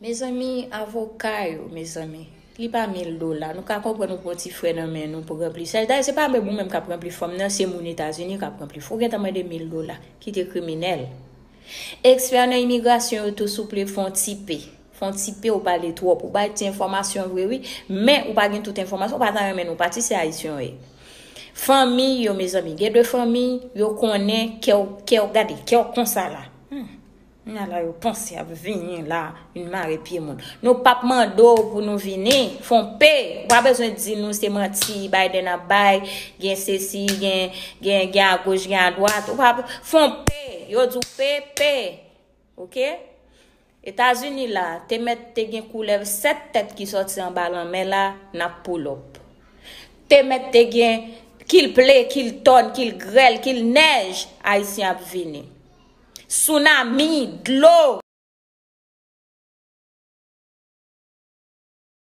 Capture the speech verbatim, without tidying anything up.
Mezanmi, avoka yo, mezanmi, li pa mil dola. Nou ka konprann ou pran ti frè nan men nou pou ranpli chaj. Dayè, se pa menm ou menm k ap ranpli fòm nan, se moun Etazini k ap ranpli. Fò w gentan mande mil dola. Kite kriminèl. Ekspè nan imigrasyon yo tou, souple, fè yon ti pe. Fè yon ti pe, ou pale twòp. Ou bay ti enfòmasyon vre, wi. Men ou pa gen tout enfòmasyon, ou pa ta renmen nou pati, se Ayisyen yo ye. Fanmi yo, mezanmi, gen de fanmi, yo konnen kè w, kè w, gade, kè w konsa la. Hmm. Kounya la, yo panse y ap vini la, vin mare pye moun. Nou p ap mande w pou nou vini. Fè yon pe. Ou pa bezwen di nou se manti Biden ap bay, gen sesi, gen, gen, gen agoch, gen adwat. Ou pa, fè yon pe. Yo di w pe, pe. Oke? Etazini la, te mèt te gen koulèv sèt tèt ki sòti anba lanmè la, n ap pull up. Te mèt te gen kil ple, kil tòn, kil grèl, kil nèj, Ayisyen ap vini. Tsunami, dlo.